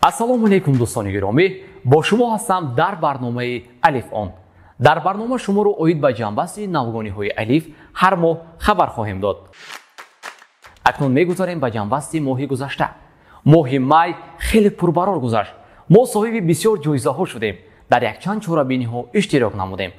Ассалому алайкум, дӯстони гиромӣ, бо шумо ҳастам дар барномаи Алиф Он. Дар барнома шуморо оид ба ҷамъбасти навгониҳои Алиф ҳар моҳ хабар хоҳем дод. Акнун мегузарем ба ҷамъбасти моҳи гузашта. Моҳи май хеле пурбарор гузашт. Мо соҳиби бисёр ҷоизаҳо шудем, дар якчанд чорабиниҳо иштирок намудем.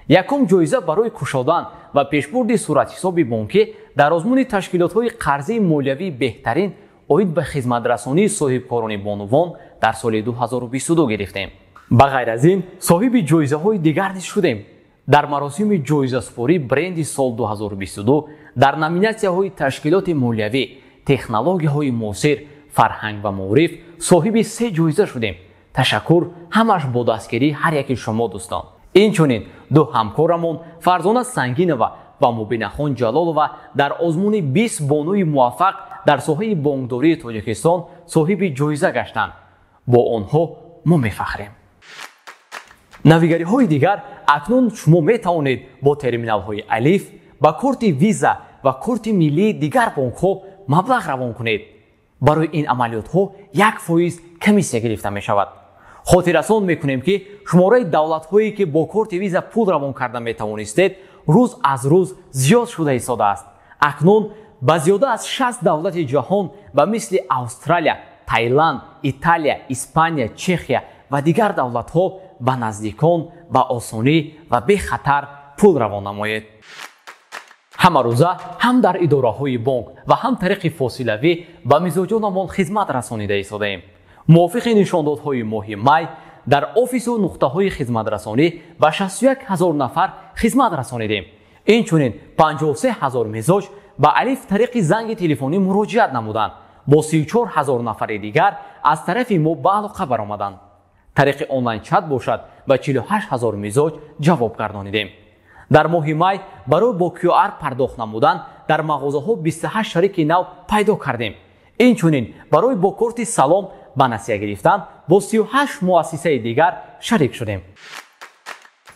Якум ҷоиза барои кушодан ва пешбурди суратҳисоби бонкӣ дар озмуни ташкилотҳои қарзии молиявии беҳтарин оид ба хизматрасонии соҳибкорони бонувон дар соли 2022 гирифтем. Ба ғайр аз ин, соҳиби ҷоизаҳои дигар низ шудем. Дар маросими ҷоизасупории бренди сол 2022 дар номинатсияҳои ташкилоти молиявӣ, технологияҳои муосир, фарҳанг ва маориф соҳиби се ҷоиза шудем. Ташаккур ҳамаш бо дастгирии ҳар яки шумо, дӯстон. Инчунин ду ҳамкорамон Фарзона Сангинова ва Мубинахон Ҷалолова дар озмуни 20 бонуи муваффақ дар соҳаи бонкдории Тоҷикистон соҳиби ҷоиза гаштанд. Бо онҳо мо мефахрем. Навигариҳои дигар: акнун шумо метавонед бо терминалҳои Алиф ба корти Виза ва корти миллии дигар бонкҳо маблағ равон кунед. Барои ин амалиётҳо 1% комиссия гирифта мешавад. Хотиррасон мекунем, ки шумораи давлатҳое, ки бо корти Виза пул равон карда метавонистед, рӯз аз рӯз зиёд шуда истодааст. Акнун ба зиёда аз 60 давлати ҷаҳон ба мисли Австралия, Таиланд, Италия, Испания, Чехия ва дигар давлатҳо ба наздикон ба осонӣ ва бехатар пул равон намоед. Ҳамарӯза ҳам дар идораҳои бонк ва ҳам тариқи фосилавӣ ба мизоҷонамон хизмат расонида истодаем. Мувофиқи нишондодҳои моҳи май дар офису нуқтаҳои хизматрасонӣ ба 61 ҳазор нафар хизмат расонидем. Инчунин 53 ҳазор мизоҷ ба Алиф тариқи занги телефонӣ муроҷиат намуданд. Бо 34 ҳазор нафари дигар аз тарафи мо ба алоқа баромаданд. Тариқи онлайн-чат бошад, ба 48 ҳазор мизоҷ ҷавоб гардонидем. Дар моҳи май барои бо QR пардохт намудан дар мағозаҳо 28 шарики нав пайдо кардем. Инчунин барои бо корти Салом ба насия гирифтан бо 38 муассисаи дигар шарик шудем.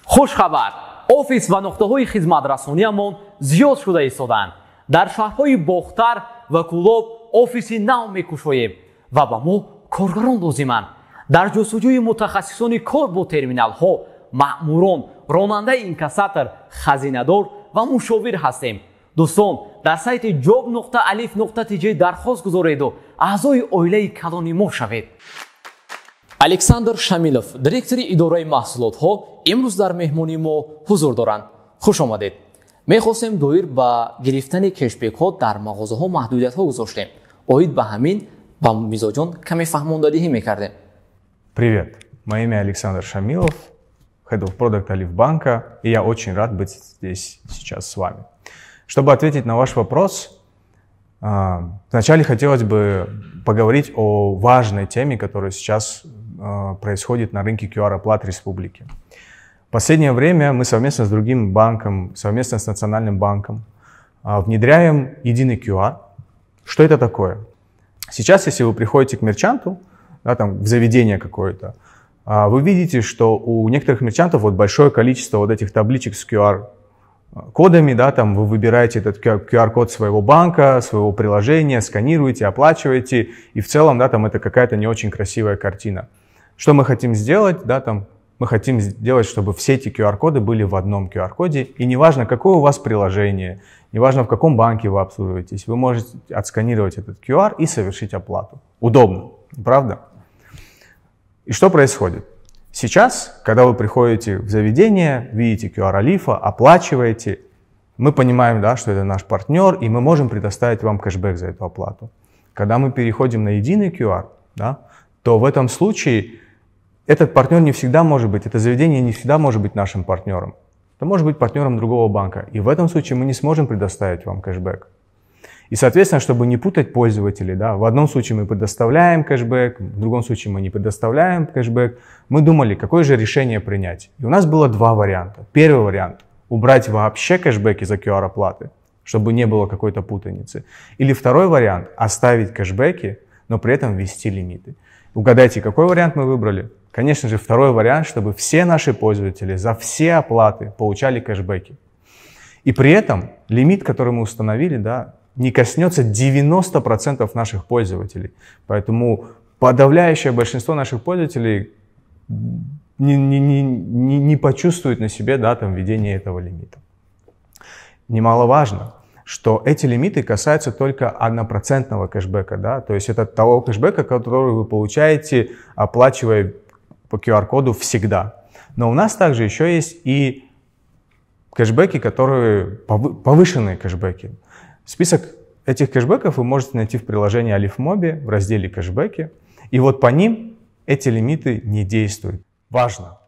Хушхабар: офис ва нуқтаҳои хизматрасониамон зиёд шуда истодаанд. Дар шаҳрҳои Бохтар ва Кӯлоб офиси нав мекушоем ва ба мо коргарон лозиманд. Дар ҷустуҷӯи мутахассисони кор бо терминалҳо, маъмурон, ронандаи инкассатор, хазинадор ва мушовир ҳастем. Дӯстон, дар сайти job.alif.tj дархост гузореду аъзои оилаи калони мо шавед. Александр Шамилов, директори идораи маҳсулотҳо, имрӯз дар меҳмонии мо ҳузур доранд. Хуш омадед. Мехостем доир ба гирифтани кешбекҳо дар мағозаҳо маҳдудиятҳо гузоштем. Оид ба ҳамин ба мизоҷон каме фаҳмондадиҳӣ мекардем. Привет, мое имя Александр Шамилов, Head of Product Алиф Банка, и я очень рад быть здесь сейчас с вами. Чтобы ответить на ваш вопрос, вначале хотелось бы поговорить о важной теме, которая сейчас происходит на рынке QR-оплат республики. В последнее время мы совместно с другим банком, совместно с Национальным банком внедряем единый QR. Что это такое? Сейчас, если вы приходите к мерчанту, да, там, в заведение какое-то, вы видите, что у некоторых мерчантов вот большое количество вот этих табличек с QR-кодами, да, там вы выбираете этот QR-код своего банка, своего приложения, сканируете, оплачиваете, и в целом, да, там это какая-то не очень красивая картина. Что мы хотим сделать, да, там, мы хотим сделать, чтобы все эти QR-коды были в одном QR-коде, и неважно, какое у вас приложение, неважно, в каком банке вы обслуживаетесь, вы можете отсканировать этот QR и совершить оплату. Удобно, правда? И что происходит? Сейчас, когда вы приходите в заведение, видите QR Алифа, оплачиваете, мы понимаем, да, что это наш партнер, и мы можем предоставить вам кэшбэк за эту оплату. Когда мы переходим на единый QR, да, то в этом случае этот партнер не всегда может быть, это заведение не всегда может быть нашим партнером. Это может быть партнером другого банка. И в этом случае мы не сможем предоставить вам кэшбэк. И, соответственно, чтобы не путать пользователей, да, в одном случае мы предоставляем кэшбэк, в другом случае мы не предоставляем кэшбэк, мы думали, какое же решение принять. И у нас было два варианта. Первый вариант – убрать вообще кэшбэки за QR-оплаты, чтобы не было какой-то путаницы. Или второй вариант – оставить кэшбэки, но при этом ввести лимиты. Угадайте, какой вариант мы выбрали? Конечно же, второй вариант, чтобы все наши пользователи за все оплаты получали кэшбэки. И при этом лимит, который мы установили, да, не коснется 90% наших пользователей. Поэтому подавляющее большинство наших пользователей не почувствует на себе, да, там, введение этого лимита. Немаловажно, что эти лимиты касаются только 1% кэшбэка, да, то есть это того кэшбэка, который вы получаете, оплачивая по QR-коду всегда. Но у нас также еще есть и кэшбэки, которые повышенные кэшбэки. Список этих кэшбэков вы можете найти в приложении Alif Mobi в разделе кэшбэки. И вот по ним эти лимиты не действуют. Важно,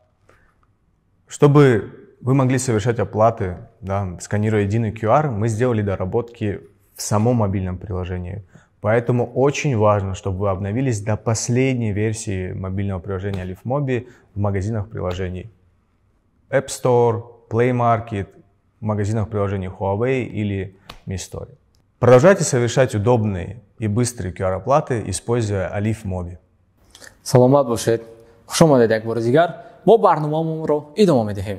чтобы вы могли совершать оплаты, да, сканируя единый QR, мы сделали доработки в самом мобильном приложении. Поэтому очень важно, чтобы вы обновились до последней версии мобильного приложения Alif Mobi в магазинах приложений App Store, Play Market, в магазинах приложений Huawei или Mi Store. Продолжайте совершать удобные и быстрые QR-оплаты, используя Alif Mobi. Саломат бошед. Хуш омадед як бори дигар. Мо барномаамонро идома медиҳем.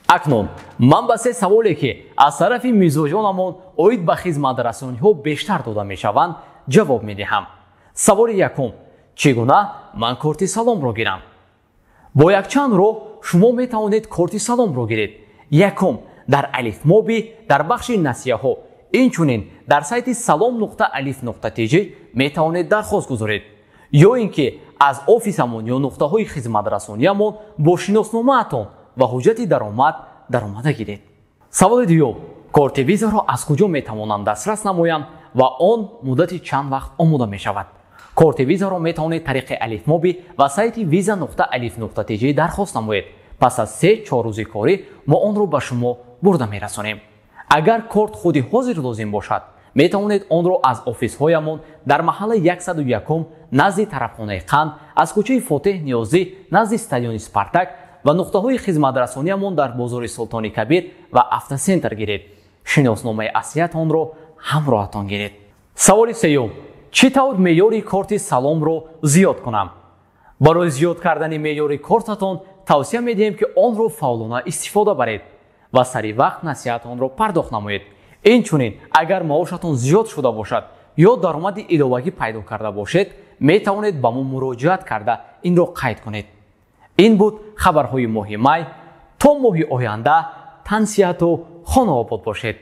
Акнун ман ба се саволе, ки аз тарафи мизоҷонамон оид ба хизматрасониҳо бештар дода мешаванд, ҷавоб медиҳам. Саволи якум: чӣ гуна ман корти саломро гирам? Бо якчанд роҳ шумо метавонед корти саломро гиред. Якум: дар Алиф Моби дар бахши насияҳо, инчунин дар сайти salom.alif.tj метавонед дархост гузоред, ё ин ки аз офисамон ё нуқтаҳои хизматрасониямон бо шиносномаатон ва ҳуҷҷати даромад даромада гиред. Саволи дуюм: корти визаро аз куҷо метавонам дастрас намоям ва он муддати чанд вақт омода мешавад? Корти визаро метавонед тариқи Алиф Моби ва сайти visa.alif.tj дархост намоед. Пас аз 3-4 рӯзи корӣ мо онро ба шумо бурда мерасонем. Агар корт худи ҳозир лозим бошад, метавонед онро аз офисҳоямон дар маҳаллаи 101 назди тарафхонаи Қанд, аз кӯчаи Фотеҳ Ниёзӣ назди стадиони Спартак ва нуқтаҳои хизматрасониямон дар бозори Султони Кабир ва Автосентр гиред. Шиносномаи аслиятонро ҳамроҳатон гиред. Саволи сеюм: чӣ тавр меъёри корти саломро зиёд кунам? Барои зиёд кардани меъёри кортатон тавсия медиҳем, ки онро фаъолона истифода баред ва сари вақт насиҳатонро пардохт намоед. Инчунин агар маошатон зиёд шуда бошад ё даромади иловагӣ пайдо карда бошед, метавонед ба мо муроҷиат карда инро қайд кунед. Ин буд хабарҳои моҳи май. То моҳи оянда тансиҳату хонаобод бошед.